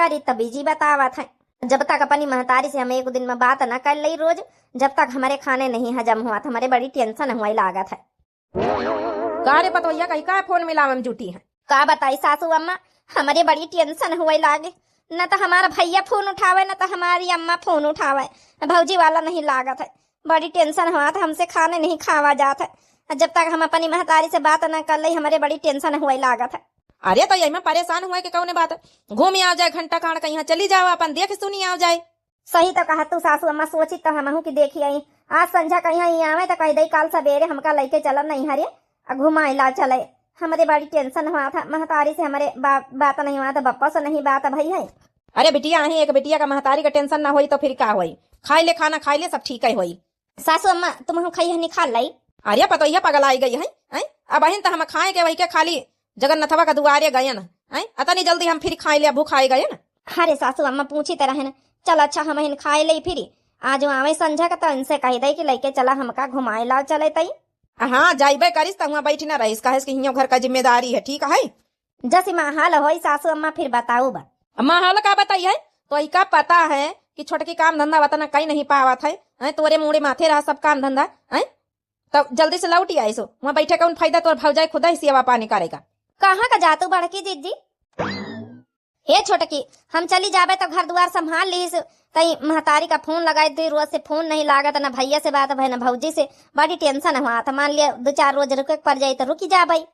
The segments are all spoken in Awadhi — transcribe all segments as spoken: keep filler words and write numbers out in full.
करी तब जी बतावत है। जब तक अपनी महतारी से हम एक दिन में बात न कर लई रोज, जब तक हमरे खाने नहीं हजम हुआ, तो हमरे बड़ी tension हुआ लागत है। का रे पतोहिया, कहीं का फोन मिलावे में जुटी है? का बताई सासू अम्मा, हमरे बड़ी tension हुए लागे। न तो हमारा भैया फोन उठावे, न तो हमारी अम्मा फोन उठावे। भौजी वाला नहीं लागत है, बड़ी tension हुआ था, हमसे खाने नहीं खावा जात है। जब तक हम अपनी महतारी से बात न कर लई, हमरे बड़ी tension हुए लागत है। अरे तो यही में परेशान हुए के कौने बात है? घूम आओ जाए, घंटा खान कहीं चली जाओ, अपन देख सुनी आओ जाए। सही तो कहा तू सासू अम्मा, सोची तो हमहू की देखी आई। आज संझा कहीं आई आवे तो कह दई, "काल सवेरे हमका लइके चला नैहरे, आ घुमाए ला चले।" हमरे बड़ी tension हुआ था, महतारी से हमरे बा-, बात नहीं हुआ था, बप्पा से नहीं बात भई है। अरे बिटिया, अहीं एक बिटिया का महतारी का tension ना होई तो फिर का होई? खाई ले खाना, खाई ले, सब ठीक है होई। सासू अम्मा, तुमहू खइह निखाल लाई। अरे पतोहिया पगलाई गई है, हैं? अब अहिन तो हम खाए के वही के खाली जगन्नाथवा का दुआरे गयन, हैं? अतनी जल्दी हम फिर खाए ले, भूख आए गए ना। अरे सासू अम्मा पूछी त रहन, चल अच्छा हम हिन खाए ले फिर, आज आवे संझा का तो इनसे कह दे कि लइके चला हमका घुमाए लाओ चले तई। हाँ, जाइबे करिस त हुआं बैठी ना रहिस, कहेस कि हियों घर का जिम्मेदारी है, ठीक है? जसी माहौल होई सासू अम्मा फिर बताऊ बा। माहौल का बताई है? तो ई का पता है कि छोटकी काम धंधा वतना कई नहीं पावत है, हैं? तोरे मूड़े माथे रहा सब काम धंधा, हैं? तो जल्दी से लौटी आई सो, वहाँ बैठे कौन फायदा, तोर भौजाई खुदा ही सेवा पानी करेगा। कहाँ का जातू बड़की जिज्जी? हे छोटकी, हम चली जाबे तो घर दुआर संभाल लीस। तई महतारी का फोन लगाई दी, रोज से फोन नहीं लागत, ना भैया से बात भय, ना भौजी से। बड़ी tension हुआ था, मान लिया दो चार रोज रुके के पड़ जाई तो रुकी जाबे।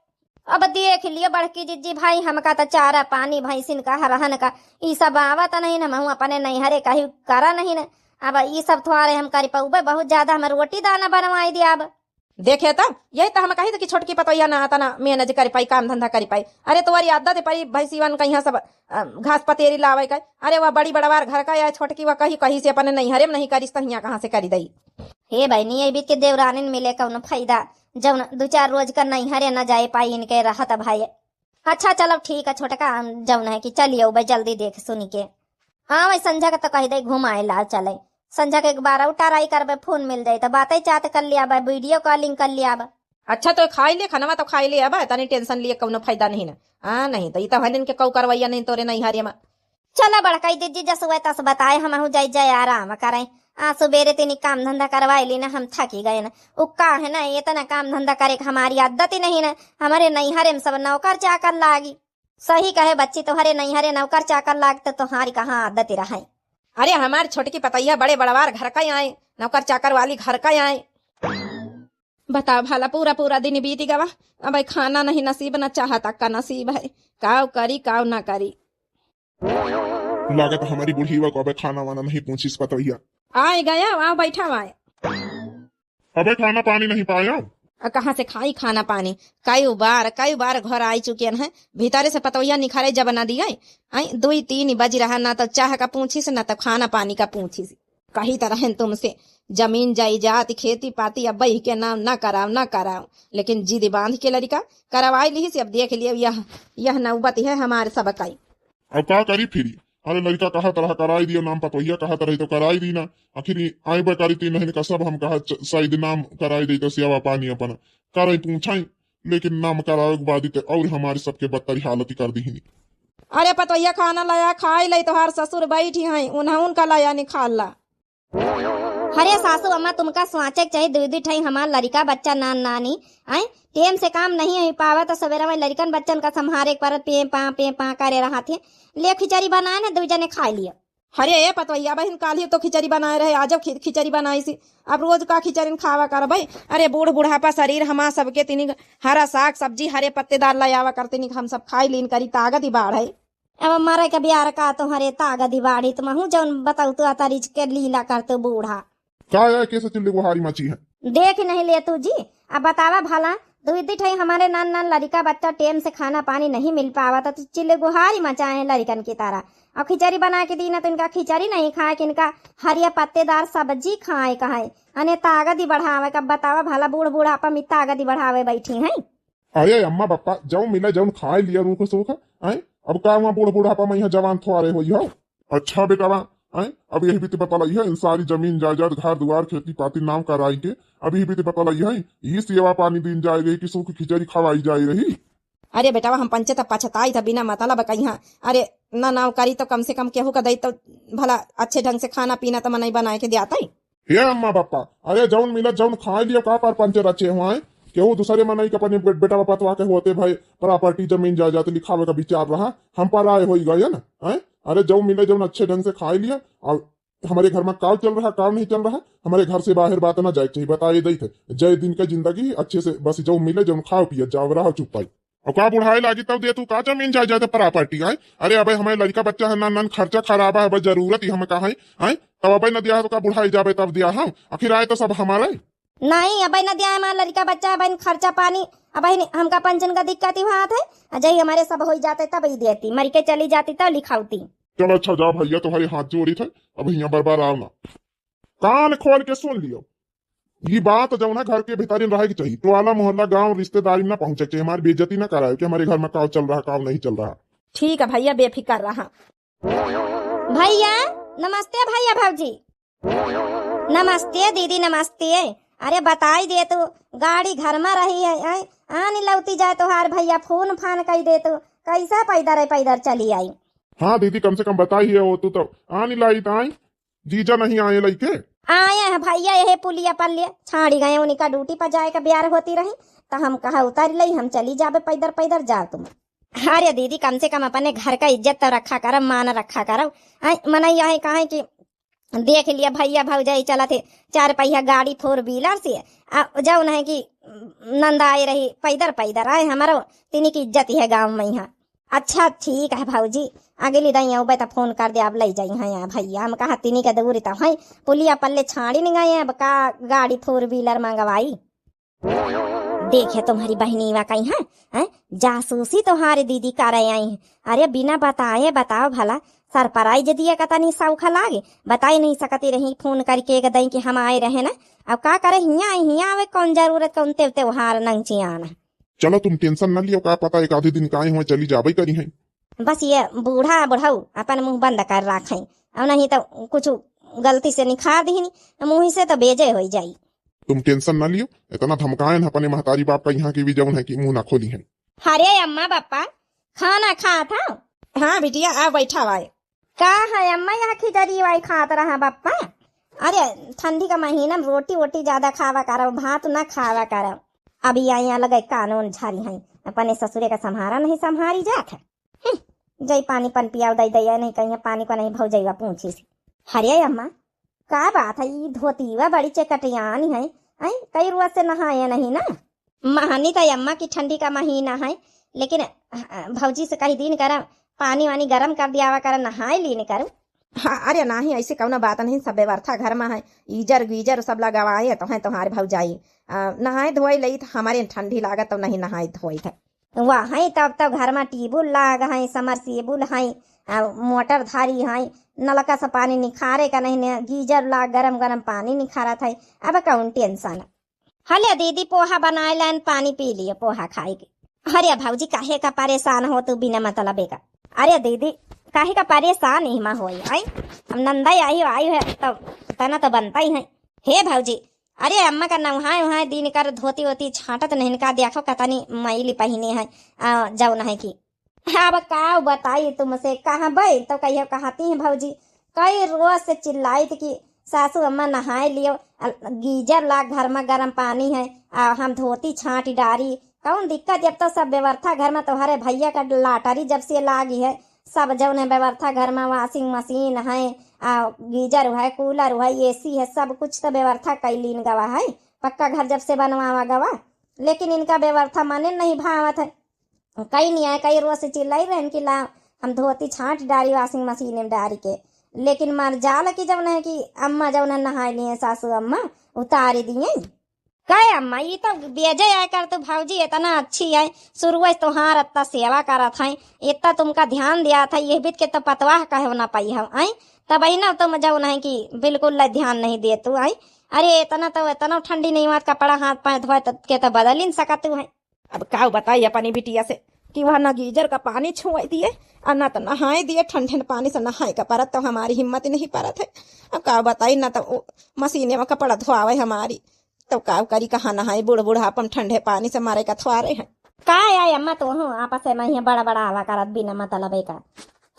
अब देख लियो बड़की जिज्जी भाई, हमका तो चारा पानी भैंसिन का हरहन का ई सब आवत नहीं न, हमहू अपने नैहरे कहीं करा नहीं न। अब ई सब थोड़े हम करी पउबे, बहुत ज्यादा हम रोटी दाना बनवाई दिया अब। देखे त, यही त हम कही त कि छोटकी पतोहिया ना तना manage करी पाई, काम धंधा करी पाई। अरे तोरी आदत परी भैंसीवन कहिया सब, अ, घास पतेरी लावे का। अरे वह बड़ी बड़वार घर का या छोटकी वह कही, कही से अपने नैहरे में नहीं करिस त हियां कहाँ से करी दई? हे बहनी, ये बीच के देवरानिन मिले कौनो फायदा, जौन दो चार रोज का नैहरे न जाए पाई इनके रहत भाई। अच्छा चलो ठीक है छोटका, हम जौन है कि चलिए उबे जल्दी देख सुनी के। हाँ वही संझा के तो कही दे घुमाए लाओ चले। संझा के एक बार और try करबे, फोन मिल जाई तो बातें चात कर लिया बा, video calling कर लिया बा। अच्छा तो खाई ले खानवा तो खाई ले अब, तनी tension लिए कौनो फायदा नहीं ना। हाँ नहीं तो ई तो हलिन के कौ करवैया नहीं तोरे नैहरे में। चला बड़काई दीदी जस हुए तस बताए, हमहू जाई जाए आराम करें। आ सुबेरे तिनी काम धंधा करवाए ली ना, हम थकी गए ना। उ का है ना, इतना काम धंधा करे के हमारी आदत ही नहीं ना, हमारे नैहरे में सब नौकर चाकर लागी। सही कहे बच्ची, तोहरे नैहरे नौकर चाकर लागते तोहारी कहाँ आदत रहे। अरे हमार छोटकी पतैया बड़े बड़वार घर का आए, नौकर चाकर वाली घर का आए। बताओ भला, पूरा पूरा दिन बीत गवा, अब खाना नहीं नसीब, न चाह तक का नसीब है। काव करी काव ना करी। लागत हमारी बुढ़ीवा को अबे खाना वाना नहीं पूछिस पतोहिया। आए गया, आओ बैठा आए। अबे खाना पानी नहीं पाया? आ कहाँ से खाई खाना पानी? कई बार, कई बार घर आई चुके हैं, भीतरे से पतोहिया निखरे जब ना दिए। आई दुई तीन बज रहा, ना तो चाह का पूछिस, ना तो खाना पानी का पूछिस। कही तो रहन तुमसे, जमीन जायदाद, खेती पाती अब बही के नाम ना कराओ, ना कराओ, लेकिन जिद बांध के लड़का करवाई लिहिस। अब देख लियो, यह, यह नौबत है हमारे सब काई। अब का करी फिरी? अरे लड़का कहत रहा कराई दियो, नाम पतोहिया कहत रही तो कराई दी ना। आखिर आए बेकारी तीन महीने का सब हम कहा च-, शायद नाम कराई दे तो सेवा पानी अपन कराई पूछाई, लेकिन नाम करावे के बाद ही तो और हमारे सबके बदतरी हालत ही कर दी ही। अरे पतोहिया खाना लाया खाई ले, तोहार ससुर बैठी हैं, उन्हें उनका लाया निकाल ला। अरे सासू अम्मा, तुमका सोचे के चाही, दुई दुई ठाई हमार लड़िका बच्चा नान नानी, आय, टेम से काम नहीं हुई पावत, तो सवेरा में लड़िकन बच्चन का संभारे के परत, पे पा, पे पा करे रहत है। ले खिचड़ी बनाए ना, दुई जने खाए लियो। अरे ए पतोहिया बहिन, काल्हि तो खिचड़ी बनाए रहे, आजो खि-, खिचड़ी बनाई सी, अब रोज का खिचड़ी खावा करबै? अरे बूढ़ बुढ़ापा शरीर हमार सबके तिनी हरा साग सब्जी हरे पत्तेदार ले आवा करते, निक हम सब खाई लीन करी, ताकत ही बाढ़ है। अब मरे के बियार का तोहरे तागदी बाड़ी, तुमहू जौन बताऊ तू अतरिज के लीला कर तू बूढ़ा। का है, कैसे चिल्ली गुहारी मची है? देख नहीं ले तू जी, अब बतावा भला, दुई दी ठई हमारे नान नान लड़िका बच्चा टेम से खाना पानी नहीं मिल पावा, तो तू चिल्ली गुहारी मचाए हैं लड़िकन की तरह। और खिचड़ी बना के दी ना, तो इनका खिचड़ी नहीं खाए, कि इनका हरिया पत्तेदार सब्जी खाए कहे, अने तागदी बढ़ावे। अब बतावा भला, बूढ़ बूढ़ापा में तागदी बढ़ावे बैठी हैं। अरे अम्मा बप्पा, जौन मिले जौन खाए लिया रूख सूख, हैं? अब का हुआ बूढ़ बुढ़ापा में यहाँ जवान थोड़े होई हो? अच्छा बेटवा, हैं? अब यही बीत बतलई है, इन सारी जमीन जायदाद, घर दुआर, खेती पाती नाम कराई के, अब यही बीत बतलई है, ई सेवा पानी दीन जाए रही कि सूख खिचड़ी खवाई जाए रही? अरे बेटवा, हम पंचे त पछताई था बिना मतलब कहिया। अरे ना नौकरी तो कम से कम केहू का दई तो भला अच्छे ढंग से खाना पीना तो मनई बनाए के द्यातई। हे अम्मा बापा, अरे जौन मिलत जौन खाए लियो, का परपंच रचे हुआ है? केहू दूसरे मनई के अपने बे-, बेटा बापा तो आके होते भाई, प्रॉपर्टी जमीन जायदाद लिखावे का विचार रहा, हम पर आए होई गए ना, हैं? अरे जौन मिले जौन अच्छे ढंग से खाए लियो। और हमारे घर में काव चल रहा, काव नहीं चल रहा, हमारे घर से बाहर बात ना जाए के चाहिए, बताए दई थे। जय दिन का जिंदगी अच्छे से बस जौन मिले जौन खाओ पियो जाओ रहो चुप पाई। और का बुढ़ाए लागी तब दे तू का जमीन जायदाद प्रॉपर्टी आए? अरे अबे हमारे लड़का बच्चा है, नन नन खर्चा खराबा है, अबे जरूरत ही हमें का है, हैं? तब अबे न दिया है तो का बुढ़ाए जाबे तब दिया हम? आखिर आए तो सब हमारे। नहीं, अबे न दिया है हमारे लड़का बच्चा, अबे न खर्चा पानी, अबे न हमका पेंशन का दिक्कत ही बात है। अजय हमारे सब हो जाते तब ही देती, मर के चली जाती तब लिखावती। चल अच्छा जा भैया, तुम्हारे हाथ जोड़ी थे, अब यहाँ बरबार आओ ना। कान खोल के सुन लियो, ये बात जौन है घर के भीतरी रहे के चाहिए। टोला मोहल्ला गांव रिश्तेदारी ना पहुंचे के चाहिए, हमारी बेइज्जती ना कराए कि हमारे घर में काव चल रहा काव नहीं चल रहा। ठीक है भैया, बेफिक्र रहा। भैया नमस्ते, भैया भौजी नमस्ते, दीदी नमस्ते। अरे बताई दे तू, गाड़ी घर में रही है, आए? आनी लौती जाए तोहार भैया, फोन फान कई दे तू, कैसे पैदर है पैदर चली आई। हाँ दीदी, कम से कम बताई है वो तू तो आनी लाई ताई। जीजा नहीं आए लइके? आए हैं भैया, यही पुलिया पर लिए छाड़ी गए, उनका ड्यूटी पर जाए का ब्यार होती रही, तो हम कहा उतार लई, हम चली जाबे पैदर पैदर, जाओ तुम। अरे दीदी, कम से कम अपने घर का इज्जत तो रखा करब, मान रखा करब। आए, मनई यही कहे कि देख लिया भैया भौजाई चलत है चार पहिया गाड़ी फोर व्हीलर से, आ जौन है कि नंद आए रही पैदर पैदर, आए हमारो तिनी की इज्जत है गाँव में यहाँ। अच्छा ठीक है भौजी, अगली दाई अउबे त फोन कर दे, अब लई जाई हैं यहाँ भैया। हम कहा तिनी के दूर त हैं, पुलिया पल्ले छाड़ी न गए, अब का गाड़ी फोर व्हीलर मंगवाई। देखे तुम्हारी बहनी वा कहीं है, हैं? जासूसी तुम्हारी दीदी करे आई हैं। अरे बिना बताए बताओ भला, सरप्राइज दिए का तनी सौखा लागे, बताई नहीं सकती रही फोन करके एक दई कि हम आए रहे ना। अब का करे हियाँ आई, हियाँ आवे कौन जरूरत, कौन तेव त्योहार नंगचियाना। चलो तुम टेंशन न लियो, का पता एक आधे दिन काहे हुए चली जाबे करी हैं। बस ये बूढ़ा बुढ़ऊ अपन मुंह बंद कर रखें, और नहीं तो कुछ गलती से निखार दीनी, मुंह से तो बेजे हो जाई। तुम टेंशन ना लियो, इतना धमकाएन अपने महतारी बाप का यहाँ की भी जौन है कि मुंह ना खोली है। अरे अम्मा बापा, खाना खात हो? हाँ बिटिया, आ बैठा वाए। का है अम्मा, यहाँ खिचड़ी वाई खात रहा बापा? अरे ठंडी का महीना में रोटी वोटी ज्यादा खावा करो, भात ना खावा करो। अभी यहाँ लगे कानून झारी है, अपने ससुरे का संभारा नहीं संभारी जात है। हम्म, जई पानी पन पियाव दई दई, नहीं कहीं पानी को नहीं भौजैया पूछी से। अरे अम्मा, का बात है, ई धोतीवा बड़ी चेकटियानी है, आई कई रोज से नहाए नहीं ना। महानी तो अम्मा की ठंडी का महीना है, लेकिन, अ, भौजी से कही दिन गरम पानी वानी गरम कर दियावा कर, नहाए लीन करू। हाँ, अरे नाही, ऐसे कौनो बात नहीं, सब व्यवस्था घर में है, गीजर गीजर सब लगवाए तो हैं तुम्हारे भौजाई। अ, नहाए धोए लई तो हमारे ठंडी लागत तो नहीं नहाए धोए थे। वाह, है तब तो घर में टीबुल लाग है, समरसीबुल है, आ, मोटर धारी है, नलका से पानी निखारे का नहीं ने, गीजर लाग गरम गरम पानी निखारत है। अब कौन टेंशन? हले दीदी पोहा बनाए लाइन, पानी पी लियो पोहा खाए के। अरे भौजी काहे का परेशान हो तू बिना मतलबे का? अरे दीदी काहे का परेशान ही मा होई, आई हम नंदा आई आई है तो तना तो बनता ही है। हे भौजी, अरे अम्मा का नहाए उहाए दिन कर धोती वोती छाटत नहीं का, देखो कतनी मैली पहिने है, आ, जौन है कि। अब का बताई तुमसे, कहाँ बई तो कहियो कहती हैं भौजी, कई रोज से चिल्लाइत कि सासू अम्मा नहाए लियो, अ, गीजर लाग घर में गरम पानी है, आ हम धोती छाट डारी, कौन दिक्कत? जब तो सब व्यवस्था घर में तोहरे भैया का लाटरी जब से लागी है, सब जौन है व्यवस्था घर में, वॉशिंग मशीन है, आ गीजर है, कूलर है, एसी है, सब कुछ तो व्यवस्था कैलीन गवा है, पक्का घर जब से बनवावा गवा, लेकिन इनका व्यवस्था मने नहीं भावत है। कई नहीं आए, कई रोज से चिल्लाई रहन कि ला हम धोती छाट डारी वॉशिंग मशीन में डारी के, लेकिन मर जाल कि जौन है कि अम्मा जौन है नहाए लिए सासू अम्मा उतारी दिए। कहे अम्मा, ई तो बेजे आए कर तो भौजी इतना अच्छी है, शुरू से तोहार इतना सेवा करत है, इतना तुमका ध्यान दिया था, ये बीत के तो पतवाह कहे ना पाई हो, आई तब ही ना तुम जौन है कि बिल्कुल ला ध्यान नहीं दे तू, आई अरे इतना तो, इतना ठंडी नहीं हुआ, कपड़ा हाथ पाए धोए त-, के तो बदल ही न सकत है। अब का बताई अपनी बिटिया से कि वह ना गीजर का पानी छुआई दिए और ना तो नहाए दिए, ठंडे पानी से नहाए का परत तो हमारी हिम्मत ही नहीं परत है। अब का बताई, ना तो वो मशीने में कपड़ा धोआवे हमारी, तो का करी, कहाँ नहाई, बूढ़ बुढ़ापन ठंडे पानी से मारे का थुआरे हैं। का आय अम्मा, तोहू आपस में ही बड़ा बड़ा आवा करत बिना मतलब का।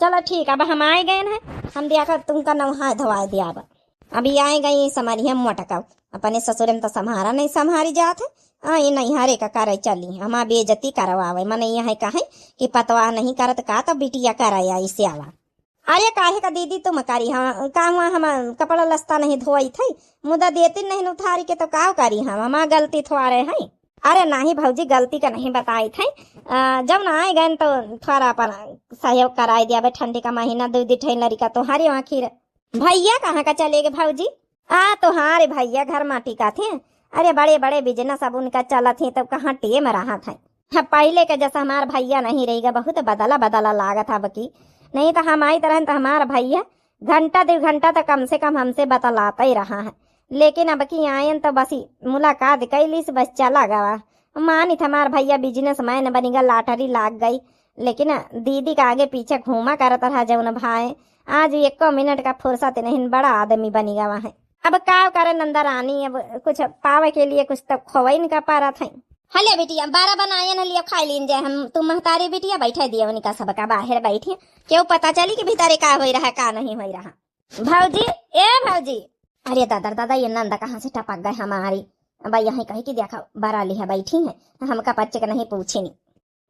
चलो ठीक, अब हम आए गए हैं, हम दिया कर तुमका नहाए धोवाए दिया। अब अभी आए गई समरिया मोटका, अपने ससुरे में तो संभारा नहीं संभारी जात है। आ, ये नैहरे का करे चली, हमार बेइज्जती करवावे, मने यहाँ कहे कि पतवा नहीं करत का, तो बिटिया करे आई सेवा। अरे काहे का दीदी तुम करी, हाँ, का हुआ, हम कपड़ा लत्ता नहीं धोई थे, मुदा देती नहीं उठारी के, तो का करी हम, हमार गलती थोड़े है। अरे नहीं भौजी, गलती का नहीं बताई थे, आ, जब ना आए गए तो थोड़ा अपन सहयोग कराई दिया बे, ठंडी का महीना, दो दी ठेन लड़िका तोहारे आखिर। भैया कहाँ का चले गए भौजी? आ, तोहारे भैया घर माटी का थे। अरे बड़े बड़े business अब उनका चलत है, तब कहाँ टेम रहा था। हाँ, पहले के जैसा हमार भैया नहीं रहेगा, बहुत बदला बदला लागत अब की। नहीं तो हम आई तरह तो हमार भैया घंटा दो घंटा तो कम से कम हमसे बतलाता ही रहा है, लेकिन अब की आयन तो बस ही मुलाकात कैली से बस चला गवा। मानित हमार भैया businessman बनिगा, lottery लाग गई, लेकिन दीदी का आगे पीछे घूमा करत रहा जौन भाई, आज एको मिनट का फुर्सत नहीं, बड़ा आदमी बनी गवा है। अब का करे नंदा रानी, अब कुछ पावे के लिए कुछ तो खोवे इनका पारत है। हले बिटिया, बारह बनाए न लिया, खाई लीन जाए हम, तू महतारी बिटिया बैठे दिए उनका सबका बाहर बैठे, क्यों पता चली कि भीतरे का होई रहा, का नहीं होई रहा। भौजी, ए भौजी। अरे दादा, दादा, ये नंदा कहाँ से टपक गए हमारी। अब यहीं कही कि देखा, बारह लिया बैठी है, हमका पच्चे के नहीं पूछी नी।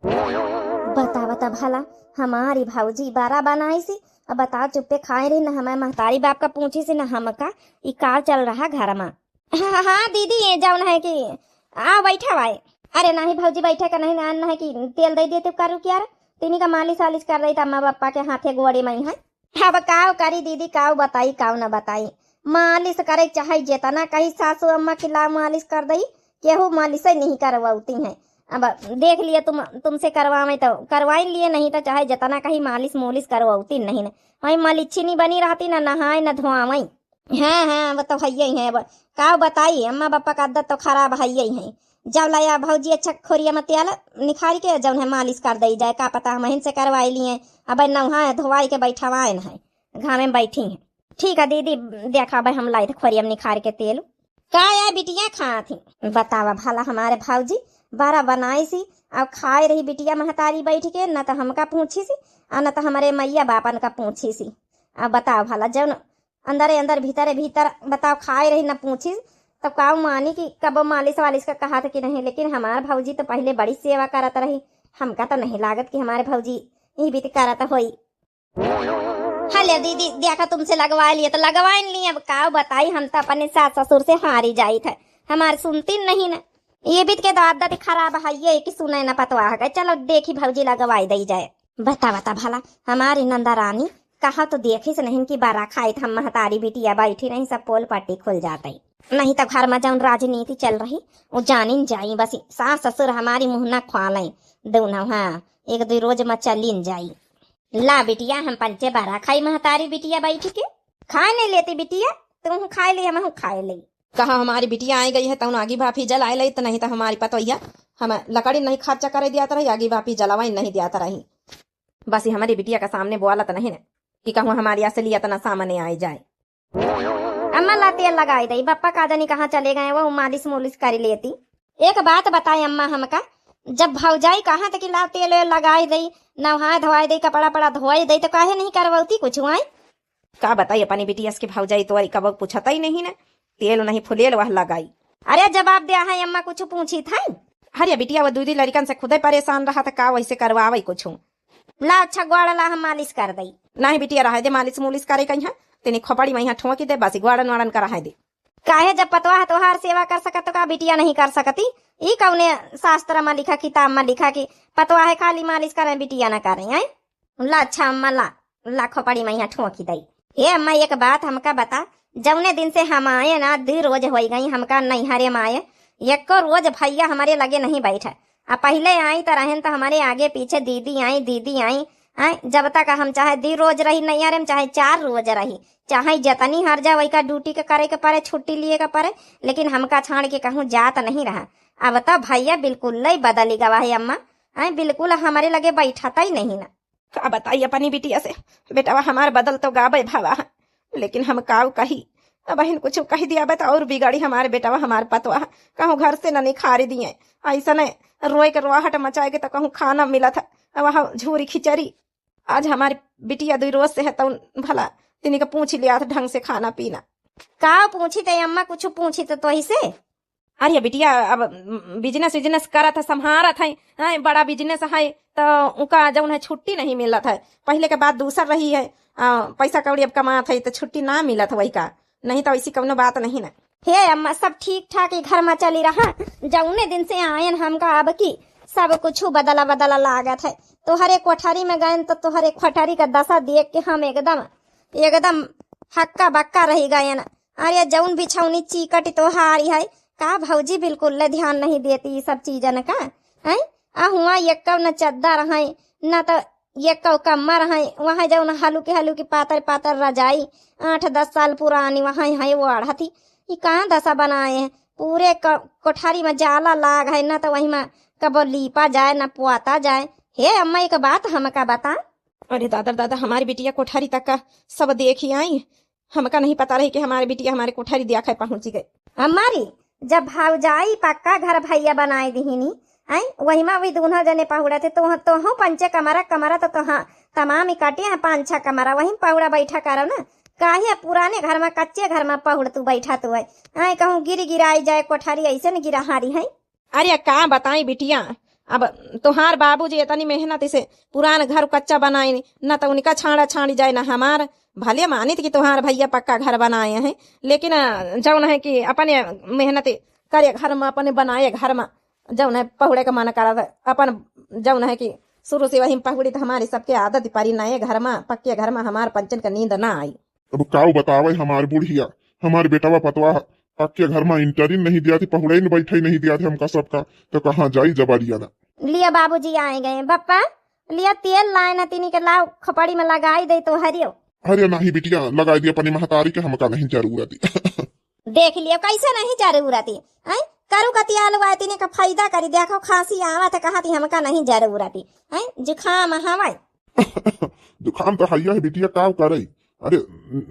बता, बता भला, हमारी भौजी बारह बनाई सी, अब बता, चुप्पे खाए रही, न हमारे महतारी बाप का पूछी सी, न हमका, ई का चल रहा घर मा। हाँ, हाँ, दीदी, ये जौन है कि, आ, बैठा भाई। अरे नहीं भौजी, बैठे का नहीं, ना, ना है कि तेल दे देते करू क्या रे? तिनी का मालिश वालिश कर रही था अम्मा पापा के हाथे गोड़े में है। अब काव करी दीदी, काव बताई, काव न बताई। मालिश करे चाहे जितना कही सासू अम्मा की ला मालिश कर दई, केहू मालिश नहीं करवाती है। अब देख लिए तुम, तुमसे करवावे तो करवाई लिए, नहीं तो चाहे जितना कही मालिश मोलिश करवाती नहीं न। वही मलिच्छी नहीं बनी रहती, ना नहाए ना धोआवे। हाँ, हाँ, वो तो है ही है। अब का बताई, अम्मा पापा का आदत तो खराब है ही है। जब लाया भौजी अच्छा खोरिया में तेल निखारी के जौन है मालिश कर दई जाए, का पता हम हिन से करवाई लिए। अब नहाए धोवाई के बैठवाए न है, घामे में बैठी हैं। ठीक है दीदी, देखा भाई हम लाई थे खोरिया में निखार के तेल। का या बिटिया खात ही? बतावा भला हमारे भौजी बारह बनाई सी, अब खाए रही बिटिया महतारी बैठ के, न तो हमका पूछी सी, और न तो हमारे मैया बापन का पूछी सी। अब बताओ भला, जौन अंदरे अंदर, भीतरे भीतर, बताओ, खाए रही न पूछी, तब का मानी कि कब मालिश वालिश का कहा था कि नहीं। लेकिन हमार भौजी तो पहले बड़ी सेवा करत रही, हमका तो नहीं लागत कि हमारे भौजी ई बीत करत होई। हले दीदी, देखा तुमसे लगवा लिए तो लगवा लिए, अब का बताई, हम तो अपने सास ससुर से हारी जाई थे, हमार सुनती नहीं न। ये बीत के तो आदत खराब है, ये कि सुने न पतवाह के। चलो देखी भौजी लगवाई दई जाए। बता, बता भला, हमारी नंदा रानी कहा तो देखी से नहीं कि बारह खाई हम महतारी बिटिया बैठी नहीं, सब पोल पट्टी खुल जाते। नहीं तो घर में जौन राजनीति चल रही, वो जानिन जाई। बस सास ससुर हमारी मुँह ना खुआलें दोनों, हाँ, एक दो रोज में चलिन जाई। ला बिटिया, हम पंचे बारह खाई महतारी बिटिया बैठ के। खाए नहीं लेती बिटिया, तू खाए ले, हम खाए ले। कहा हमारी बिटिया आई गई है, तौन आगी भाफी जलाए ले, तो नहीं तो हमारी पतोहिया हम लकड़ी नहीं खर्चा करे दिया रही, आगी भाफी जलावाई नहीं दिया रही। बस ये हमारी बिटिया के सामने बोलत नहीं न कि कहूँ हमारी असलियत ना सामने आए जाए। अम्मा ला तेल लगाई दई, बप्पा का जानी कहाँ चले गए, वो मालिश मुलिश कर लेती। एक बात बताए अम्मा हमका, जब भौजाई कहाँ तक ला तेल वेल लगाई दई, नहाए धोआई दई, कपड़ा पड़ा धोआई दई, तो काहे नहीं करवती कुछ आई? का बताई अपनी बिटिया के भौजाई, तोरी कब पूछता ही नहीं ना, तेल नहीं फुलेल वह लगाई। अरे जवाब दिया है अम्मा, कुछ पूछी था? अरे बिटिया, वो दूधी लड़कन से खुदे परेशान रहा था, का वैसे करवावे कुछ? ला अच्छा गोड़ ला, हम मालिश कर दई। नहीं बिटिया, रहे दे, मालिश मुलिश करे कहीं, तेनी खोपड़ी में यहाँ ठोंकी दे, बस गोड़न वाड़न का रहे दे। काहे, जब पतवाह तोहार सेवा कर सकत तो का बिटिया नहीं कर सकती? ई कौने शास्त्र में लिखा, किताब में लिखा कि पतवाह खाली मालिश करें, बिटिया ना करें, हैं? ला अच्छा अम्मा, ला, ला खोपड़ी में यहाँ ठोंकी दई। हे अम्मा, एक बात हमका बता, जौने दिन से हम आए ना, दू रोज होई गई हमका नैहरे में आए, एको रोज भैया हमारे लगे नहीं बैठे। आ पहिले आई त रहन त हमारे आगे पीछे दीदी आई, दीदी आई, आई, जब तक हम चाहे दू रोज रही नैहरे में, चाहे चार रोज रही, चाहे जतनी हर जा वही का ड्यूटी के करे के परे, छुट्टी लिए के परे, लेकिन हमका छाड़ के कहूँ जात नहीं रहा। अब तो भैया बिल्कुल लई बदली गवा है अम्मा, आई बिल्कुल हमारे लगे बैठता ही नहीं ना। का बताई अपनी बिटिया से, बेटवा हमार बदल तो गाबे भवा, लेकिन हम काऊ कही, अब हिन कुछ कह दिया बा त और बिगड़ी हमार बेटवा, हमार पतवा, कहूँ घर से न निखारी दिए, ऐसा न रोए के रोहट मचाए के तो कहूँ खाना मिलत है, अब वहाँ झूरी खिचड़ी। आज हमारी बिटिया दुई रोज से है, तउन भला तिनी का पूछी लियात ढंग से खाना पीना। का पूछी ते अम्मा, कुछ पूछी तो तोही से? अरे बिटिया, अब बिजनेस विजनेस करत है, संभारत है, हैं, बड़ा बिजनेस है, तो उका जउन है छुट्टी नहीं मिलत है। पहिले के बात दूसर रही है, आ, पैसा कौड़ी अब कमात है तो छुट्टी ना मिलत है वही का, नहीं तो ऐसी कउनो बात नहीं ना। हे अम्मा, सब ठीक ठाक ही घर मा चली रहा। जउने दिन से आयन हमका अब की सब कुछ बदला बदला लागत है। तोहरे कोठरी में गयन तो तोहरे कोठरी का दशा देख के हम एकदम, एकदम हक्का बक्का रही गयन। अरे जउन बिछौनी चीकटी तोहारी है, का भौजी बिल्कुल ले ध्यान नहीं देती ई सब चीजन का? हैं? आ हुआ एक्कौ न चद्दर है, न तो एक्कौ कम्मर है, वहाँ जउन हलुकी हलुकी पातर पातर रजाई, आठ दस साल पुरानी वहाँ है, वो अढ़ती। ई कहाँ दशा बनाए हैं? पूरे क-, कोठारी में जाला लाग है, न तो वही में कबो लीपा जाए, न पुआता जाए। हे अम्मा, एक बात हमका बता। अरे दादा, दादा, हमारी बिटिया कोठारी तक का सब देखी आई, हमका नहीं पता रही कि हमारे बिटिया हमारे कोठारी दिया खाए पहुंची गए। हमारी जब भौजाई पक्का घर भैया बनाए दिहिनी, आई वही में वही दोनों जने पहुड़ा थे, तो तोहो पंचे कमरा, कमरा तो तोहा तमाम इकट्ठे हैं, पाँच छह कमरा, वही में पहुड़ा बैठा करो ना। काहे पुराने घर में, कच्चे घर में पहुड़ तू बैठा तू है, आई कहूँ गिर गिराई जाए कोठारी, ऐसे न गिरा हारी है। अरे का बताई बिटिया, अब तोहार बाबूजी इतनी मेहनत से पुरान घर कच्चा बनाए, न तो उनका छाड़ा छाड़ी जाए, न हमार। भले मानित कि तोहार भैया पक्का घर बनाए हैं, लेकिन, अ, जउन है कि अपने मेहनत करे घर में, अपने बनाए घर में, जउन है पहुड़े का मन करत, अपन जउन है कि शुरू से वही पहुड़ी, तो हमारी सबके आदत परी नए घर में, पक्के घर में हमार पंचन का नींद ना आई। अब काऊ बतावे हमार बुढ़िया, हमार बेटवा पतवा पक्के घर में इंटरिन नहीं दिया थी, पहुड़े न बैठे नहीं दिया थी हमका सबका, तो कहाँ जाई जबारिया ना। लिया बाबूजी आए गए, बप्पा लिया तेल लाए न तिनी के लाओ खपड़ी में लगाई दे तो हरियो। अरे नहीं बिटिया, लगाई दी अपनी महतारी के, हमका नहीं जरूरत ही। देख लियो कैसे नहीं जरूरत ही, हैं? करू कतियाल हुआ तिनी का फायदा करी, देखो खांसी आवत है, कहा थी हमका नहीं जरूरत ही, हैं? जुकाम हवाई। जुकाम तो हैया है बिटिया, काव करे? अरे,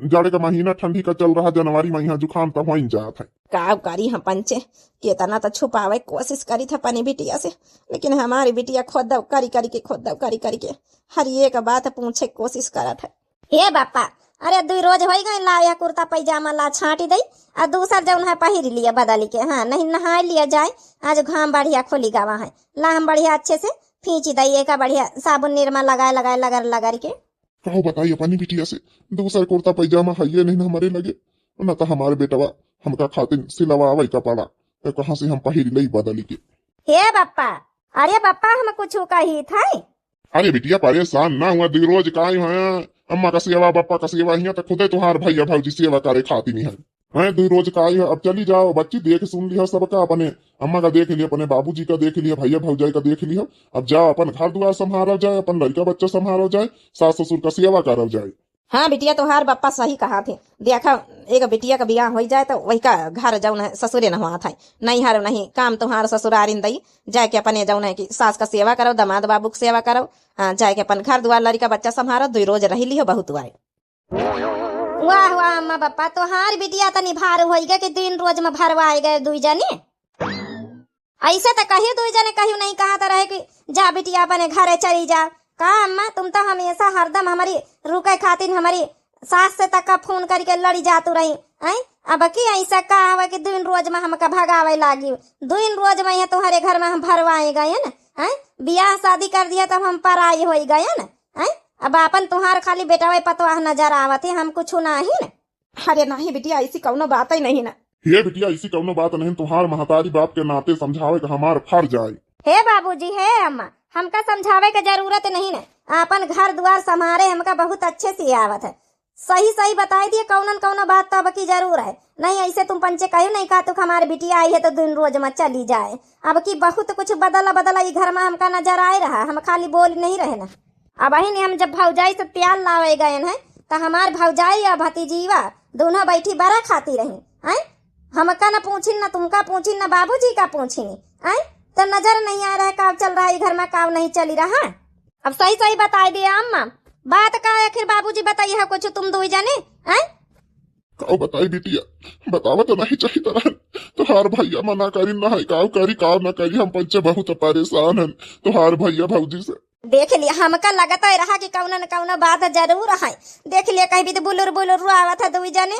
जाड़े का महीना ठंडी का चल रहा, जनवरी महीना, जुकाम तो होइन जात है। काव करी हम पंचे, केतना तो छुपावे कोशिश करी था अपनी बिटिया से, लेकिन हमारी बिटिया खुद करी करी के, खुद करी करी के हर एक बात पूछे कोशिश करत है। हे बापा, अरे दुई रोज होई गए, ला यह कुर्ता पैजामा ला छांटी दई, आ दूसर जउन है पहिर लिया बदली के, हाँ, नहीं नहाए लिया जाए, आज घाम बढ़िया खोली गवा है, ला हम बढ़िया अच्छे से फींची दई, एका बढ़िया साबुन निरमा लगाए लगाए, लगड़ लगड़ के। काव बताई अपनी बिटिया से, दूसर कुर्ता पैजामा हइये नहीं न हमरे लगे, न तो हमारे बेटवा हमका खातिर सिलवावे कपड़ा, तो कहाँ से हम पहिर लई बदली के। हे बप्पा, अरे बप्पा, हम कुछ कही थे? अरे बिटिया, परेशान ना हुआ, दुई रोज का आई है, अम्मा का सेवा, बप्पा का सेवा हिया, तो खुदे तुहार भैया भौजी सेवा करे खातिर नहीं है। हैं, दुई रोज का आई है, अब चली जाओ बच्ची, देख सुन लिया सबका, अपने अम्मा का देख लिया, अपने बाबूजी का देख लिया, भैया भौजाई का देख लिया। अब जाओ, अपन घर दुआर संभारल जाए, अपन लड़का बच्चा संभारल जाए, सास ससुर का सेवा करल जाए। हाँ बिटिया, तोहार बप्पा सही कहा थे। देखा, एक बिटिया का बियाह होई जाए तो वही का घर जउन है ससुरे न हुआ था, नहीं हर नहीं काम तोहार ससुरारिन दई, जाके अपने जउन है कि सास का सेवा करो, दामाद बाबू की सेवा करो, हाँ, जाके अपन घर दुआर लड़का बच्चा संभारो, दुई रोज रही लियो बहुत हुआ है। वाह वाह अम्मा बप्पा, तोहार बिटिया तनी भार होई गए कि दिन रोज में भरवाए गए दुई जने। ऐसे तो कहियो दुई जने कहियो नहीं कहत रहे कि जा बिटिया अपने घरे चली जा। का अम्मा, तुम तो हमेशा हरदम हमारी रुके खातिर हमारी सास से तक का फोन करके लड़ी जातू रही, हैं? अब की ऐसा का हवा कि दिन रोज में हमका भगावे लागी, दिन रोज में यहाँ तुम्हारे घर में हम भरवाए गए न, हैं? बियाह शादी कर दिया तब हम पराई होई गए न, हैं? अब आपन तुहार खाली बेटवा पतवाह नजर आवत है, हम कुछ ना ही न। अरे नहीं बिटिया, ऐसी कउनो बात ही नहीं ना। हे बिटिया, ऐसी कउनो बात नहीं, तुहार महतारी बाप के नाते समझावे का हमार फर्ज आए। हे बाबूजी, हे अम्मा, हमका समझावे के जरूरत नहीं ना, आपन घर दुआर संभारे हमका बहुत अच्छे से आवत है। सही सही बताई दिए कउनन कउनो बात तो अब की जरूर है, नहीं ऐसे तुम पंचे कहो नहीं का तू हमारे बिटिया आई है तो दिन रोज में चली जाए। अब की बहुत कुछ बदला बदला ई घर में हमका नजर आए रहा, हम खाली बोल नहीं रहे ना। अब ही हम जब भौजाई से तेल लावे गए हैं, तो हमार भौजाई और भतीजीवा दोनों बैठी बरा खाती रही, हैं? हमका न पूछिन, न तुमका पूछिन, न बाबूजी का पूछिन, हैं? तो नजर नहीं आ रहा है, काव चल रहा है घर में, काव नहीं चली रहा। अब सही सही बताई दिया अम्मा, बात का आखिर बाबूजी बताई है कुछ तुम दुई जने, हैं? काव बताई बिटिया, बतावा तो नहीं चाहिए तरह, तोहार भैया मना करी ना है, काव करी, काव ना करी, हम पंचे बहुत परेशान हैं तोहार भैया भौजी से। देख लिया, हमका लगत है रहा कि कौनो न कौनो बात जरूर है। देख लिया, कहीं भी तो बुलुर बुलुर रोआवत है दुई जने।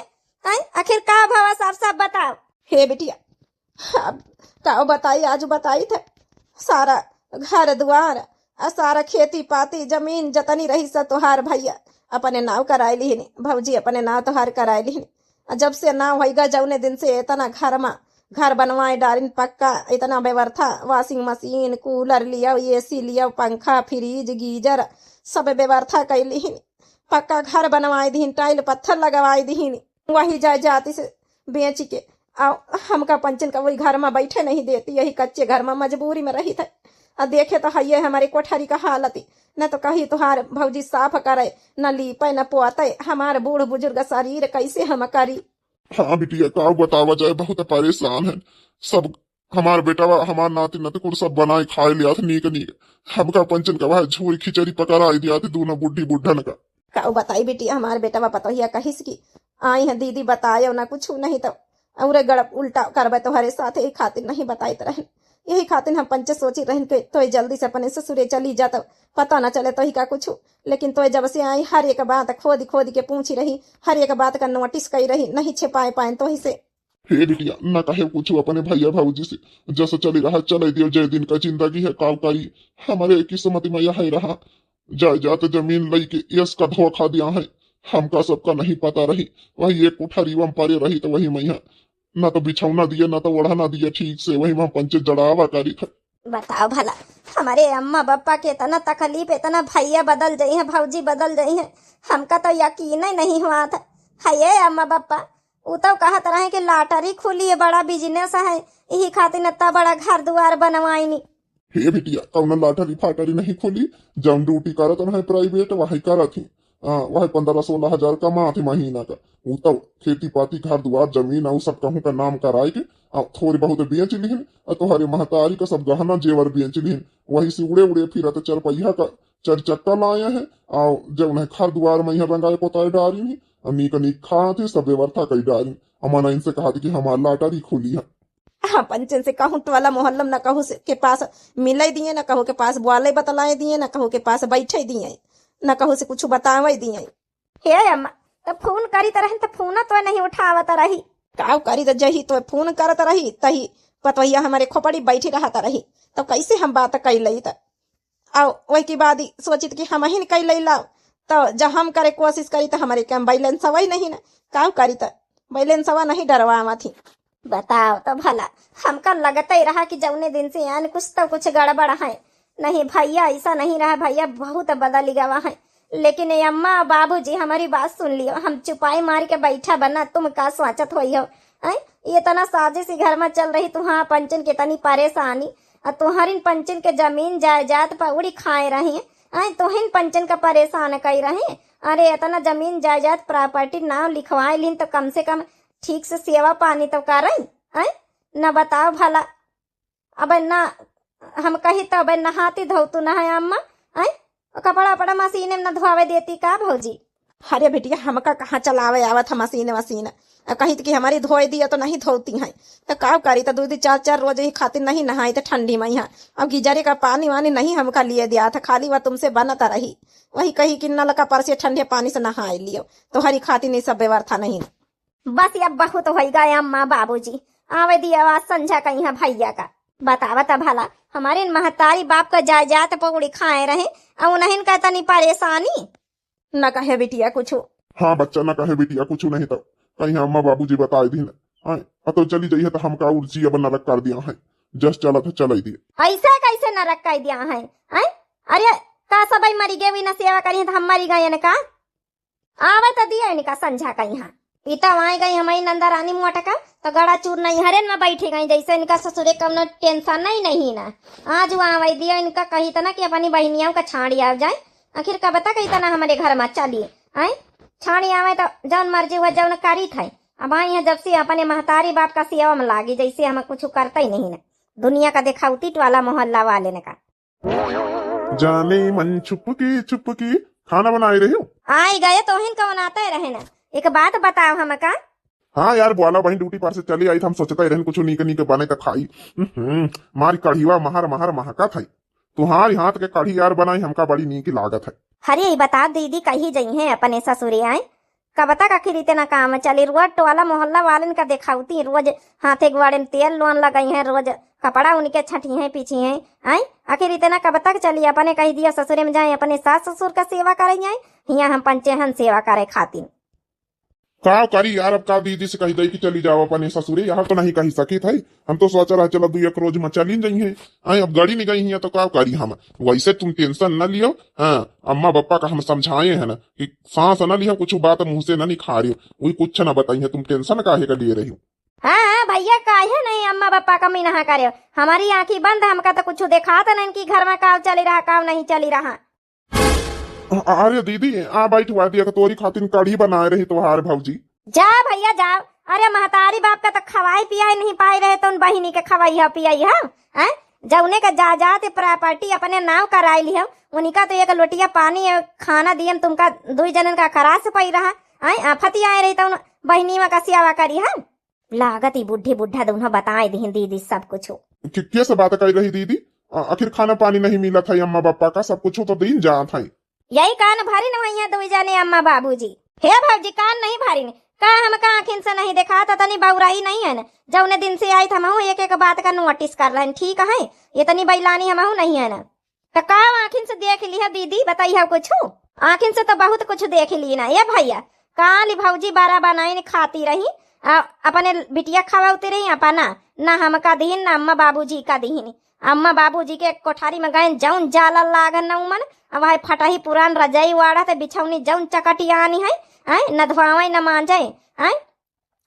हैं, आखिर का भवा, साफ साफ बताओ। हे बिटिया, अब का बताई, आज बताई थे। सारा घर दुआर, आ सारा खेती पाती, जमीन जतनी रही, सब तोहार भैया अपने नाव कराए लिहिन, भौजी अपने नाव तोहार कराए लिहिन। आ जब से नाव होइगा, जौने दिन से इतना घर मा, घर बनवाए डारिन पक्का, इतना व्यवस्था, washing machine, cooler लियो, AC लियो, पंखा, fridge, geyser, सब व्यवस्था कइ लिहिन। पक्का घर बनवाए दिहिन, tile पत्थर लगवाए दिहिन। वही जायदाद से बेच के, आ हमका पंचन का वही घर मा बैठे नहीं देती, यही कच्चे घर मा मजबूरी मा रहित है। आ देखे तो हइये हमरे कोठरी का हालत, न तो कही तोहार भौजी साफ करे, न लीपे, न पोते। हमार बूढ़ बुजुर्ग शरीर कैसे हम करी? हाँ बिटिया, का बतावा जाए, बहुत परेशान है। सब हमार बेटवा, हमार नाती नतकुर सब बनाए खाए लियात नीक नीक। हमका पंचन का वह झोरी खिचड़ी पकड़ाई दियात दोनों बुढ़ी बुढ़न का। का बताई बिटिया, हमार बेटवा पतोहिया कहिस कि आई है दीदी, बतायो ना कुछ नहीं तो औरे गड़ब उल्टा करबे तोहरे साथ, यही खातिर नहीं बताइत रहन। यही खातिर हम पंचे सोची रहन के तोय जल्दी से अपने ससुरे चली जा, तो पता न चले तोही का कुछ। लेकिन तोय जब से आई, हर एक बात खोद खोद के पूछी रही, हर एक बात का notice कई रही, नहीं छिपाए पाए तोही से। हे बिटिया, न कहे कुछ अपने भैया भौजी से, जस चली रहा चले दियो, जय दिन का जिंदगी है, काव करी, हमारे किस्मत में यह है रहा। जायदाद जमीन लइके यस का धोखा दिया है, हमका सबका नहीं पता रही। वही एक कोठरी मा परे रही तो वही मइहाँ, ना तो बिछौना दिए, ना तो ओढ़ना दिए ठीक से, वही मा पंचे जड़ावा करी थे। बताओ भला, हमारे अम्मा बप्पा के इतना तकलीफ, इतना भैया बदल जाई है, भौजी बदल जाई है, हमका तो यकीन ही नहीं हुआ था। है ये अम्मा बप्पा, उ तो कहत रहे कि lottery खुली है, बड़ा business है, यही खातिर इतना बड़ा घर दुआर बनवाइनी। हे बिटिया, कौनो lottery फाटरी नहीं खुली, जौन duty करत रहे private, वही करत ही। आ, वही पन्द्रह सोलह हजार कमात ही महीना का। उ तो खेती पाती, घर दुआर, जमीन, अउ सब कहूँ का नाम कराए के, आ, थोड़ी बहुत बेच लिहिन, आ, तोहरे महतारी का सब गहना जेवर बेच लिहिन, वही से उड़े उड़े फिरत चरपहिया का चर चक्का लाए हैं, आ, जौन है घर दुआर मइहाँ रंगाए पोताए डारी ही, आ, नीक नीक खात ही, सब व्यवस्था कई डारी। अमन इनसे कहत कि हमार lottery खुली है। हाँ, पंचन से कहूँ टोला मोहल्ला में न कहूँ से के पास मिले दिए, न कहूँ के पास बोले बतलाए दिए, न कहूँ के पास बैठे दिए, न कहूँ से कुछ बतावे दिए। हे अम्मा, तो फोन करी त रहन त फोन तो नहीं उठावत रही। काव करी त जही तो फोन करत रही, तही पतवैया हमारे खोपड़ी बैठी रहत रही, तो कैसे हम बात कई लई त? और वही के बाद ही सोचित कि हम ही कई लई लाओ, तो जब हम करे कोशिश करी तो हमारे के balance वही नहीं ना, काव करी त balance वा नहीं डरवावत ही। बताओ तो भला, हमका लगते ही रहा कि जौने दिन से यान कुछ तो कुछ गड़बड़ है। नहीं भैया, ऐसा नहीं रहा, भैया बहुत बदल गवा है। लेकिन ये अम्मा और बाबूजी हमारी बात सुन लियो, हम चुपाई मार के बैठा बना, तुम का सोचत होई हो? हैं? ये इतना साजिश ही घर में चल रही, तुहां पंचन के तनी परेशानी, और तुहरिन पंचन के जमीन जायदाद पर उड़ी खाए रही, हैं? तुहिन पंचन का परेशान कई रही। अरे इतना जमीन जायदाद property नाम लिखवाए लिन तो कम से कम ठीक से सेवा पानी तो करें, हैं? न बताओ भला। अबे ना, हम कही तो अबे नहाती धोतू ना है अम्मा, हैं? कपड़ा उपड़ा मशीन में न धोवे देती का भौजी? अरे बिटिया, हमका कहाँ चलावे आवत है मशीन वशीन? आ कहित कि हमारी धोए दिया तो नहीं धोती हैं, तो का करी? तो दो दो चार चार रोज ही खातिर नहीं नहाई तो ठंडी में यहाँ। अब गीजरे का पानी वानी नहीं हमका लिए दिया था, खाली वह तुमसे बनत रही। वही कही कि नलका पर से ठंडे पानी से नहाए लियो, तोहरी खातिर नहीं सब व्यवस्था नहीं। बस अब बहुत होई गया अम्मा बाबूजी, आवे दिया आज संझा कहीं है भैया का। बतावा त भला, हमारे महतारी बाप का जायदाद पौड़ी खाए रहे, और उन्हें का तनी परेशानी। न कहे बिटिया कुछ। हाँ बच्चा, न कहे बिटिया कुछ नहीं तो कहीं अम्मा बाबूजी बताए दिन। आए, आ तो चली जाइए तो हमका उर्जी अब नरक कर दिया है, जस चलत है चलाई दिए। ऐसे कैसे नरक कर दिया है? आए? अरे का सबई मरी गए, ना सेवा करी तो हम मरी गए न का? आवे त दिया इनका संझा का यहाँ। ई तो आए गई हमारी नंदा रानी मोटका, तो गड़ा चूर नहीं हरेन में बैठी गई, जैसे इनका ससुरे कौनो tension नहीं, नहीं ना। आज वो आवे दिया इनका कही तो ना कि अपनी बहनियों का छाड़ी आ जाए। आखिर कब तक इतना हमारे घर में चली? आए? छाड़ी आवे तो जौन मर्जी हुआ जौन करी थे। अब आई है जब से अपने महतारी बाप का सेवा में लागी, जैसे हम कुछ करते ही नहीं ना। दुनिया का दिखावती टोला मोहल्ला वाले ने का। जाने मन छुपकी छुपकी खाना बनाए रहे हो? आए गए तो हिन कौन आते रहे ना। एक बात बताओ हमका। हाँ यार, बोला बहन, duty पर से चली आई, हम सोचते रहन कुछ नीक नीक बने त खाई। हम्म, मारी कढ़ीवा महर महर महका था। तुहारी हाथ के कढ़ी यार बनाई हमका बड़ी नीक लागत है। अरे, ई बता दीदी, कही जइहें अपने ससुरे आए? कब तक आखिर इतना काम चली? रोज टोला मोहल्ला वालन का देखावती, रोज हाथे गोड़े में तेल लोन लगाई हैं, रोज कपड़ा उनके छठी हैं, पीछी हैं। आए, आखिर इतना कब तक चली? अपने कही दिया ससुरे में जाए, अपने सास ससुर का सेवा करे जाए, हियाँ हम पंचे हन सेवा करे खातिर। का करी यार, अब का दीदी से कही दई कि चली जाओ अपने ससुरे, यहाँ तो नहीं कही सकित है। हम तो सोच रहा चलो दू एक रोज में चली जइहें। आए, अब गड़ी नहीं गई हियाँ तो का करी हम। वैसे तुम tension न लियो। हाँ, अम्मा बप्पा का हम समझाए हैं ना कि सांस न लियो, कुछ बात मुँह से न निखारियो, वही कुछ न बताई है, तुम tension काहे का लिए रही हो? हाँ, हाँ भैया, काहे नहीं अम्मा बप्पा का मिनहा करे? हमारी आँखी बंद, हमका तो कुछ देखात नहीं कि घर में काव चली रहा, काव नहीं चली रहा। अ-, अरे दीदी, आ बैठ, हुआ दिया कि तोरी खातिर कढ़ी बनाए रही तोहार भौजी। जा भैया जाओ। अरे महतारी बाप का तो खवाई पियाई नहीं पाई रहे, तो उन बहिनी के खवाई है पियाई है, हैं? जौने का जायदाद property अपने नाव कराई ली है, उनका तो एक लोटिया पानी, एक खाना दियन तुमका दुई जनन का खरास पई रहा, हैं? आफत आए रही तो उन बहिनी में का सियावा करी है। लागत ई बुढ़ी बुढ़ा दोनों बताए दिहिन दीदी सब कुछ। कि-, के से बात कर रही दीदी? आ-, आखिर खाना पानी नहीं मिलत है अम्मा बप्पा का, सब कुछ तो दिन जात है। यही कान भरी न हुई है दुई जने अम्मा बाबूजी। हे भौजी, कान नहीं भरी न का? हमका आँखिन से नहीं देखात, तनी बौराई नहीं है न। जौने दिन से आई त हमहू एक एक बात का notice कर रहन, ठीक है? इतनी बैलानी हमहू नहीं है न। त का आँखिन से देख लिहा दीदी, बताइहा कुछ? आँखिन से तो बहुत कुछ देख ली ना। ए भैया, काल भौजी बरा बनाइन खाती रही, आ, अपने बिटिया खवाउती रही अपना, ना हमका दिहिन, ना अम्मा बाबूजी का दिहिन। अम्मा बाबूजी के कोठारी में गइन, जौन जाला लागन न उमन, अब वही फटही पुरान रजाई वाड़ा ते बिछौनी जौन चकटियानी है, आय, न धोआवे न मांजे, आय,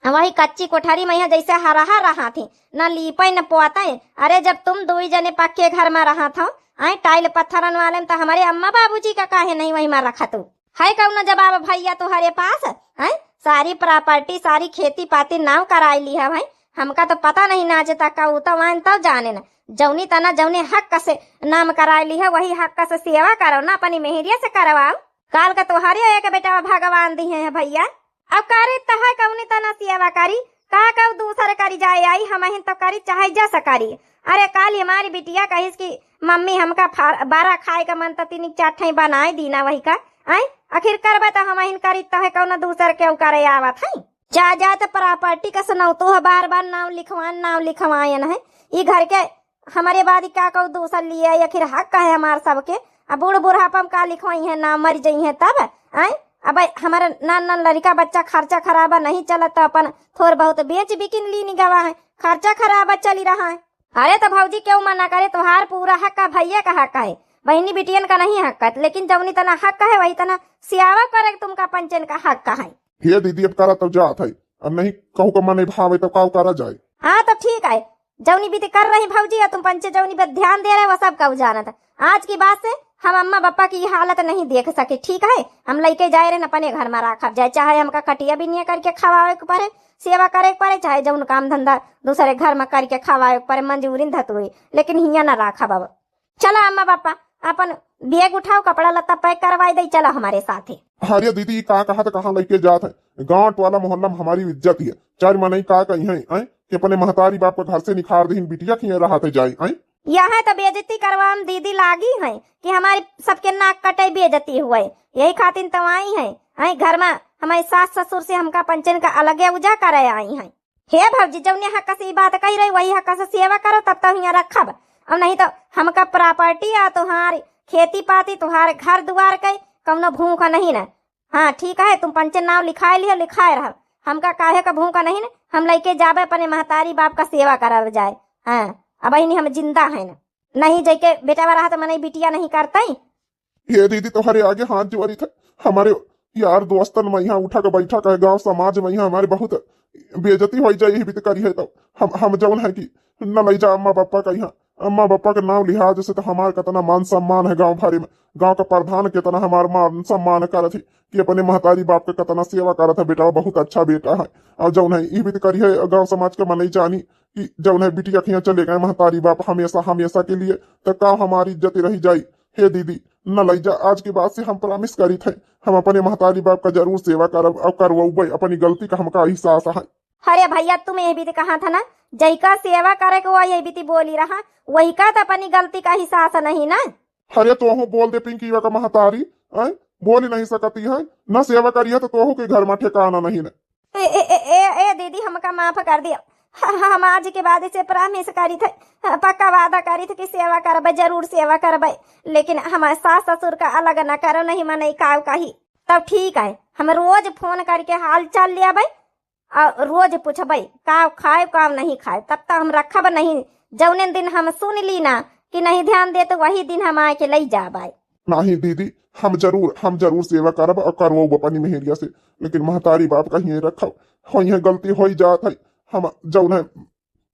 वही कच्ची कोठरी में यहाँ जैसे हरहा रहा थी, न लीपे न पोते। अरे जब तुम दुई जने पक्के घर में रहा था, आय, टाइल पत्थरन वाले में, तो हमारे अम्मा बाबूजी का काहे नहीं वही में रखा तू? है कौनो जवाब भैया तुहरे पास? आय, सारी property, सारी खेती पाती नाव कराई ली है भाई। हमका तो पता नहीं ना आज तक का, ऊ तो वाइन तब जाने ना। जौनी तना जौने हक से नाम कराई ली है, वही हक से सेवा करो ना, अपनी मेहरिया से करवाओ। काल का तोहरे एक बेटा भगवान दिहे हैं भैया। अब करे तह कौनी तना सेवा करी, का कऊ दूसर करी जाए आई, हमहिन तो करी चाहे जस करी। अरे काल हमारी बिटिया कहिस कि मम्मी हमका फार-, बरा खाए का मन त तीन चार ठे बनाए दीना वही का। आय, आखिर करबा त हमहिन करी, तहे कौनो दूसर के करे आवत है। जायदाद property का सुनाओ तो बार बार नाव लिखवान, नाव लिखवायन है। ई घर के हमारे बाद का कहू दूसर लिए, आखिर हक है हमार सबके। अब बूढ़ बुढ़ापा में का लिखवाई है, ना मर जाई है तब। आय, अब हमारे नान नान लड़का बच्चा खर्चा खराबा नहीं चलत, तो अपन थोड़ बहुत बेच बिकिन लीनी गवा है, खर्चा खराबा चली रहा है। अरे तो भौजी क्यों मना करे, तोहार पूरा हक है, भैया का हक है, बहिनी बिटियन का नहीं हक है, लेकिन जौनी तना हक है वही तना सियावा करे तुमका पंचन का हक है। हे दीदी, अब करा तो जात है, अब नहीं कहू का मन भावे तो काव करा जाए। हाँ तो ठीक है, जौनी बीती कर रही भौजी, या तुम पंचे जौनी पे ध्यान दे रहे, वो सब कहू जानत है। आज की बात से हम अम्मा बप्पा की हालत नहीं देख सके, ठीक है? हम लइके जाए रहे अपने घर में राखब जाए, चाहे हमका कटिया बिनिया करके खवावे के पड़े, सेवा करे के पड़े, चाहे जौन काम धंधा दूसरे घर में करके खवावे के पड़े, मंजूरी धतुए, लेकिन हियाँ ना राखब अब। चला अम्मा पापा, अपन बैग उठाओ, कपड़ा लत्ता pack करवाई दे, चला हमारे साथे। अरे दीदी, ई का कहा त कहाँ लइके जात है? गाँव टोला मोहल्ला में हमारी इज्जत है, चार मनई का कही है, हैं? कि अपने महतारी बाप के घर से निखार दहिन, बिटिया खिए रहत है जाई, हैं? यहाँ तो बेइज्जती करवा में दीदी लागी है कि हमारी सबके नाक कटे बेइज्जती हुए, यही खातिर तो आई है, हैं? घर में हमारे सास ससुर से हमका पंचन का अलगे उजा करे आई है। हे भौजी, जौने हक से ई बात कही रही, वही हक से सेवा करो, तब तो हियाँ रखब। और नहीं तो हमका property आ तोहार खेती पाती, तोहार घर दुआर के कौनो भूख नहीं न। हाँ, ठीक है, तुम पंचे नाव लिखाए लिहो, लिखाए रहो। हमका काहे का भूख नहीं न, हम लइके जाबे अपने महतारी बाप का सेवा करब जाए। हाँ, अब ही हम जिंदा है न, नहीं जैके बेटा रहा तो मने बिटिया नहीं करते। हे दीदी, तोहरे आगे हाथ जोड़ी थे, हमारे यार दोस्तन में यहाँ उठा के बैठा के गाँव समाज में यहाँ हमारे बहुत बेइज्जती हो जाए, यही बीत करी है तो हम, हम जौन है कि न लई जा अम्मा पापा का यहाँ। अम्मा पापा के नाम लिहाज से तो हमार कितना मान सम्मान है गाँव भरे में, गाँव का प्रधान कितना हमार मान सम्मान करत है कि अपने महतारी बाप के कितना सेवा करत है, बेटा बहुत अच्छा बेटा है। और जौन है ई बीत करी है गाँव समाज के मनई जानी कि जौन है बिटिया खिया चले गए महतारी बाप हमेशा हमेशा के लिए, तो का हमारी इज्जत रह जाई? हे दीदी, न लई जा, आज के बाद से हम promise करी थे, हम अपने महतारी बाप का जरूर सेवा करब और करवउबे, अपनी गलती का हमका एहसास है। अरे भैया, तुम ये भी तो कहा था ना जइका सेवा करे के वो यही बीती बोली रहा, वही का तो अपनी गलती का एहसास नहीं ना। अरे तोहू बोल दे पिंकिया का महतारी, हैं? बोली नहीं सकती है, न सेवा करिया तो तोहू के घर में ठिकाना नहीं ना। ए, ए, ए, ए, ए दीदी, हमका माफ कर दिया। ह-, ह-, हम आज के बाद से promise करी थे, ह, पक्का वादा करी थे कि सेवा करबे, जरूर सेवा करबे, लेकिन हमारे सास ससुर का अलग न करो, नहीं मने काव कही। तब ठीक है, हम रोज फोन करके हाल चाल लेबे और रोज पूछबे काव खाए काव नहीं खाए, तब तक हम रखब नहीं। जौने दिन हम सुन ली ना कि नहीं ध्यान दे, तो वही दिन हम आके ले जाबे। नहीं दीदी, हम जरूर, हम जरूर सेवा करब और करवाउब अपनी मेहरिया से, लेकिन महतारी बाप का हिये रखब, हो ये गलती हो ही जात है। हम जौन है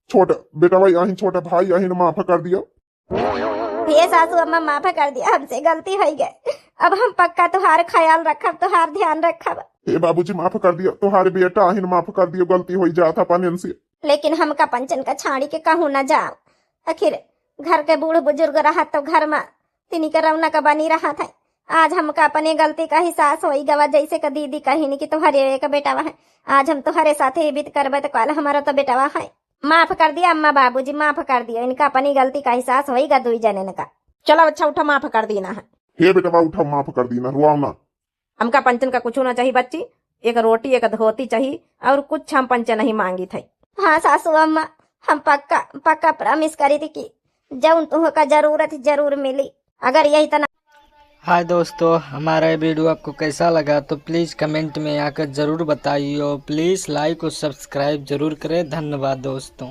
छोट बेटवा आहिन, छोट भाई आहिन, माफ कर दियो। हे सासू अम्मा, माफ कर दिया, हमसे गलती हो गई। अब हम पक्का तुहार ख्याल रखब, तुहार ध्यान रखब। हे बाबूजी, माफ कर दियो, तुहार बेटा आहिन, माफ कर दियो, गलती हो जात अपन इनसे। लेकिन हमका पंचन का छाड़ी के कहूँ न जाओ, आखिर घर के बूढ़ बुजुर्ग रहत तो घर में तिनी के रौनक बनी रहत है। आज हमका अपने गलती का एहसास होई गवा, जैसे का दीदी कहिन कि तुहरे एक बेटवा है, आज हम तुहरे साथे ही बीत करबे तो कल हमारा तो बेटवा है। माफ कर दिया अम्मा बाबूजी, माफ कर दिया, इनका अपनी गलती का एहसास होई गा दुई जनन का। चलो अच्छा उठा, माफ कर दीना है। हे बेटवा उठा, माफ कर दीना, रुआओ ना। हमका पंचन का कुछ ना चाहिए बच्ची, एक रोटी एक धोती चाहिए और कुछ हम पंचन नहीं मांगी थे। हाँ सासू अम्मा, हम पक्का पक्का promise करी थी कि जौन तुहका जरूरत जरूर मिली। अगर यही तना हाय दोस्तों, हमारा ये वीडियो आपको कैसा लगा तो प्लीज कमेंट में आकर जरूर बताइए और प्लीज लाइक और सब्सक्राइब जरूर करें। धन्यवाद दोस्तों।